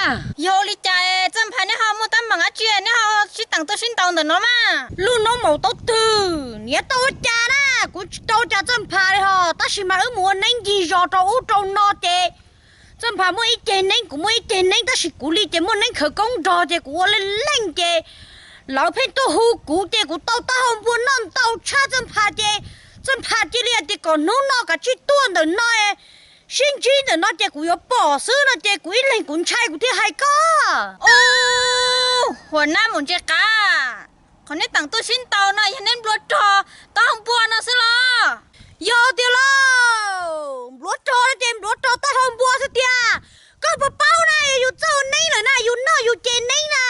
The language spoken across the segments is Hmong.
Yog ua li cas Txawj Nphas nej ho muaj teeb meem dab tsi nej ho sib teem tuaj sib ntaus ntawm no mas? Lub noob maum tau twg niam tau ua cas na, kuv tsis tau ua cas Txawj Nphas li ho, tab sis mas wb mus ua neeb ncig zos rau ub rau no ces Txawj Nphas muaj ib ceg neeb kuv muaj ib ceg neeb tab sis kuv li ces muaj neeb khawv koob nrog ces kuv ua leej leej ces lawv pheej tuaj hu kuv ces kuv tau taub hau npua noj ntau tshaj Txawj Nphas ces Txawj Nphas cia li hais tias kom hnub no kav tsij tuaj ntawm no sib ntsib ntawm no ces kuv yuav pom xwb no ces kuv ib leeg kuv ntshai kuv thiaj hais koj. Ub, huam nab maum ntse qav, qhov neb teem tuaj sib ntaus no yog neb nplua rog taub hau npua no xwb los? Yog tiag lauj, npluav rog no ces npluav rog taub hau npua xwb tiag. Koj puas paub na, yog yus txawj ua neeb lawm na, yus noj yus ceg neeb na,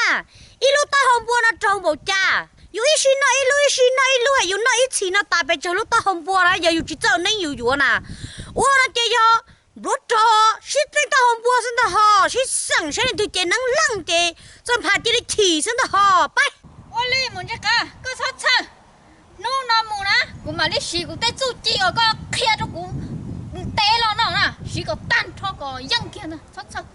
ib lub taub hau npua no raug npaum cas. Yus ib sij noj ib lub, ib sij noj ib lub, yus noj ib txhis no tas pes tsawg lub taub hau npua na, yog yus tsis txawj ua neeb yus yuav na. Ua no ces yog npluav rog sib txeeb taub hau npua xwb ntag hos, sib xeem saib leej twg ceg neeb leej ces Txawj Nphas cia li chim xwb ntag hos. Pab. Ua li maum ntse qav, koj txhob txhawj. Hnub no mus na kuv mam li siv kuv tej txuj ci uas koj qhia rau kuv ntev los no na, siv kom tag nrho kom yeej kiag ntag, txhob txhawj.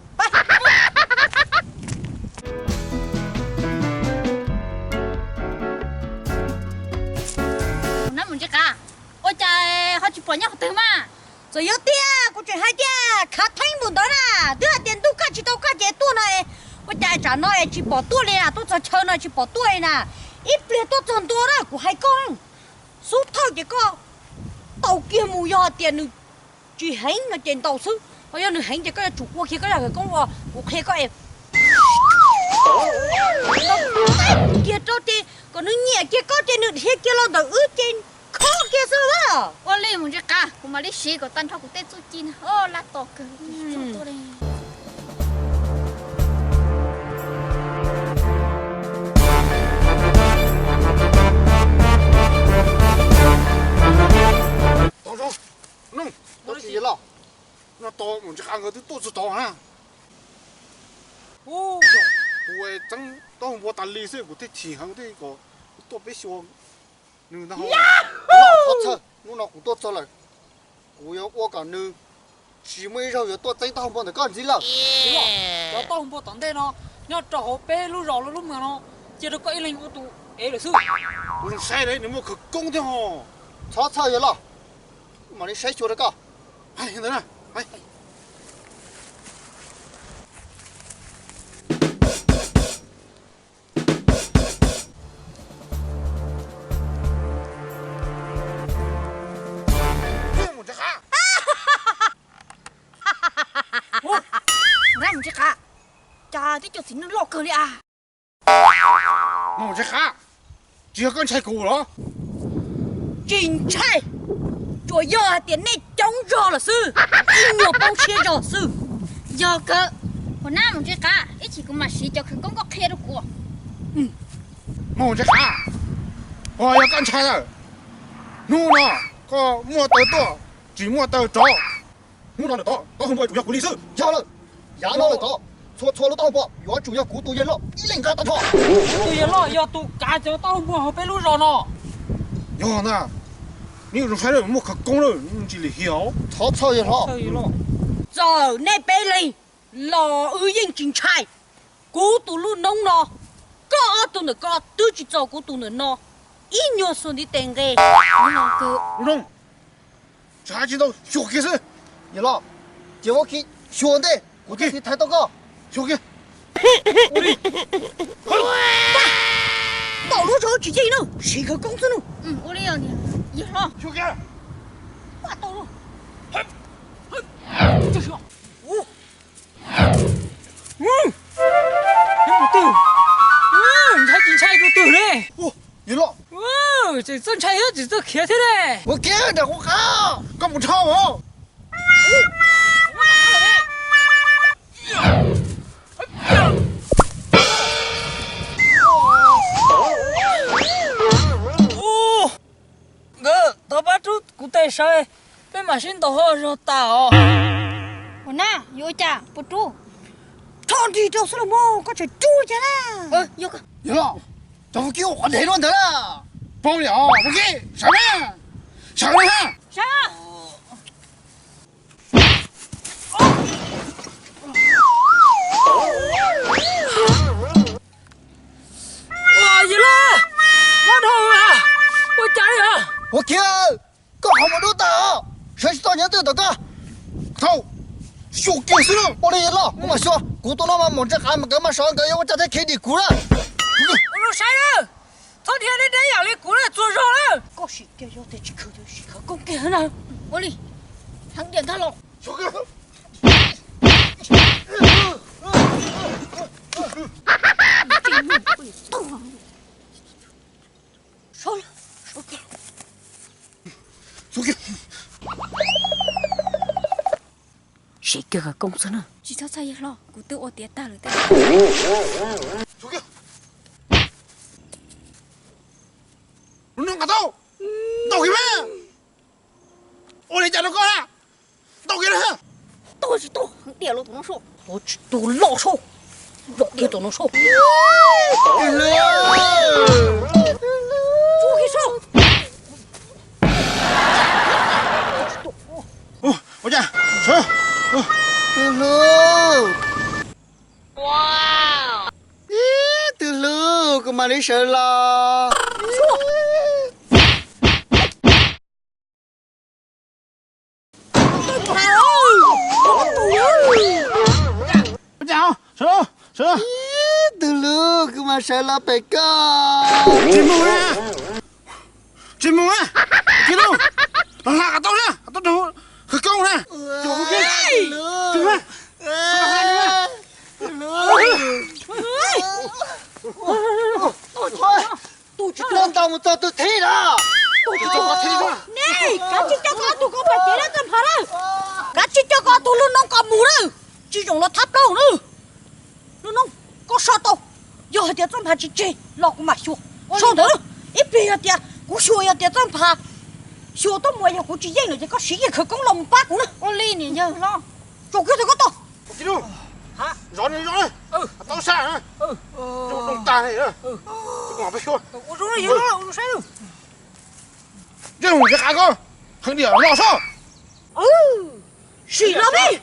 Huam nab maum ntse qav, ua cas ho tsis pom nyob qhov twg mas? Txawm yog tiag kuv tseem hais tias khav theeb npaum ntawd na, twb hais tias ntuj kaj tsis tau kaj ces tuaj no es, ua cas tsam no es tsis pom tuaj li na, tuaj txog chaw no tsis pom tuaj li na, ib pliag tuaj txog ntua na kuv hais koj. Xub thawj ces koj tau kiag mus, yog hais tias nws tsis heev no ces ntaus xwb, ho yog nws heev ces koj yuav tsum ua kiag koj zaj khawv koob uas kuv qhia koj es kiag rau ces kom nws nyiam kiag koj ces nws dhia kiag los ntawm wb ces khob kiag xwb na. Ua li mus ntse qav, kuv mam li siv kom tag nrho kuv tej txuj ci na. Laj tos kawg. Ub, no tos mus ntse qav nkawd twb tuaj txog tod na. Kuv txeeb taub hau npua tas li xwb kuv thiaj chim heev thiaj kom tuaj peb xyuas nws ntag. Txhob txhawj, hnub no kuv tuaj txog lawm, kuv yuav ua kom nws tsis muaj ib zaug yuav tuaj txeeb taub hau npua ntawm koj ntxiv lawm. Cov taub hau npua tom ntej no nyob rau hauv peb lub zos lub lub mos no, cia rau koj ib leeg ua tus ev lawm xwb. Kuv zoo saib nws muaj khawv koob thiab ho. Txhob txhawj yawg loj, mam li saib xyuas rau koj. Mus ntse qav, cas tib co txiv neej loj kawg li as. Mus ntse qav, tsis yog koj ntshai kuv los? Tsis ntshai, tsuas yog hais tias nej coob zog lawm xwb, ib nyuag poob siab zog xwb. Yog kawg, huam nab mus ntse qav, ib chim kuv mam siv cov khawv koob koj qhia rau kuv. Mus ntse qav, puas yog koj ntshai lawm? Hnub no koj muaj taw tuaj, tsis muaj taw rov. Hnub no lawm tod, taub hau npua yuav tsum yog kuv li xwb. Yog lawm, yav no lawm tod, txhua txhua lub taub hau npua yuav tsum yog kuv tus yawg loj ib leeg nqa tag nrho. Kuv tus yawg loj yog tus kav cov taub hau npua hauv peb lub zos no. Yog ntag, neb zoo saib muaj khawv koob lawm, tsis lim hiam. Txhob txhawj yawg hlob. Txawm nej peb leeg los wb yeej tsis ntshai. Kuv tus lub noob no, koj ob tug ntawm ko twb tsis txaus kuv tus ntawm no ib nyuag xuas ntiv tes nqe. Lub noob, tsis hais tsis tau, xyuas kiag xwb. Yawg loj, ces ua kiag xyuas ntej, kuv thiaj li thaiv tau koj. Xyuas kiag. Tau lub zog tsis yeej na, siv khawv koob xwb na. Ua li, yawg hlob. Xyuas kiag. Tau lub. Ntshai tsis ntshai tus twg ne? Yawg loj, tseem txawj ntshai thiab tseem txawj khiav thiab ne. Ua kiag nram qhuv qab, koj mus dhau os. Nkawd thov pab rub kuv tes sawv, peb mam sib ntaus ho zog tas os. Huam nab, yuav ua cas puas rub? Rho nrig rau xwb los mas, koj tseem rub cas na. Yawg loj, cov fwj kib ua qhov dhev luaj ntawd na. Paub li os, fwj kib, sawv na, sawv na. Sawv. Qhov muag dub tag os, sawv tsis tau nyob twg tom koj. Thaum xyuas kiag xwb. Ua li los kuv mam xyuas, kuv tus no mas mom ntse qav mas nkawd mas sov nkawd yuav ua cas thiaj khiav dim kuv na. Ua zoo saib na, txhob dhia deb deb yam li kuv na, txuag zog na. Koj sim kiag, yog tias tsis khwv ces sim khawv koob kiag na. Ua li, heev tiag ntag los. Siab kiag khawv koob xwb na. Tsis txhob txhawj yawg hlob, kuv twb ua tiav tag lawm tiag. Lub no nqa tau, ntaus kiag mas. Ua li cas rau koj na, ntaus kiag na. Tuag tsis tuag heev tiag los tus no soj, tuag tsis tuag los soj, ntaus kiag tus no soj. Tsuag kiag soj. Ua cas sawv. Ib tug hlub kuv mam li sawv los. Ib tug hlub kuv mam sawv los pem koj. Tsis mus na, tsis mus na, kiag lauj. Los hla kom tau na, kom tau khawv koob na. Tus tsis tau ntaus mus txog tus thib na. Nej, kav tsij coj koj tus koj pais cev lawm txoj npha lawm. Kav tsij coj koj tus lub noob koj mus lawm. Tsis zoo los thab plaub na. Lub noob koj so tau. Yog hais tias txoj npha tsis tseg los kuv mam xyuas. So ntawd, ib pliag yog tias kuv xyuas yog tias txoj npha xyuas tuaj mus yog kuv tsis yeej lawm ces koj siv yeej khawv koob los mus pab kuv na. Ua li niam yawg hlob. Tso kiag tau koj tau. Zov zov, tau sab na. Zoo tag li, ua zoo yawg hlob, ua zoo saib. Yeej mus nrhiav qab koj, heev diam los soj. Sim los peb.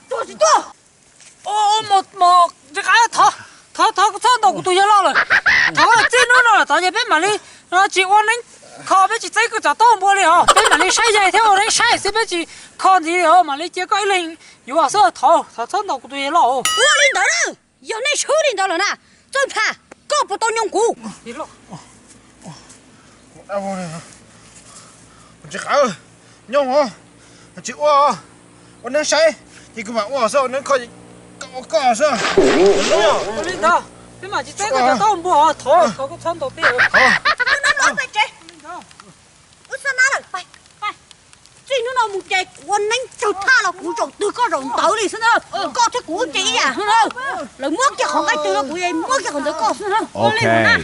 Tuag tsis tuag? Ua, ua, mos, mos, rov qab thov, thov, thov txhob ntaus kuv tus yawg loj lawm. Thov txij hnub no lawm tod ces peb mam li tsis ua neeb kho, peb tsis txeeb koj cov tauj npua li os. Peb mam li saib yaig thiab ua neeb saib xwb, peb tsis kho ntxiv li os. Mam li cia koj ib leeg yuav xwb, thov, thov txhob ntaus kuv tus yawg loj. Ua li ntawd na, yog nej swb li ntawd lawm na, Txawj Nphas, koj puas tau nyob kuv? Tsis qab, nyob os, tsis ua, ua neeb saib ces kuv mam ua xwb, ua neeb kho koj ua koj xwb. Ua li ntawd peb mam tsis txeeb koj cov tauj npua, thov koj txhob ntaus peb. Wb xa nab lawm, txij hnub no mus ces ua neeb tsawg thaj los kuv zaum twg koj zaum ntawd li xwb na. Koj thiab kuv ces ib yam xwb na. Lawv muab kiag qhov nqaij twg los kuv muab kiag qhov ntawd koj xwb na.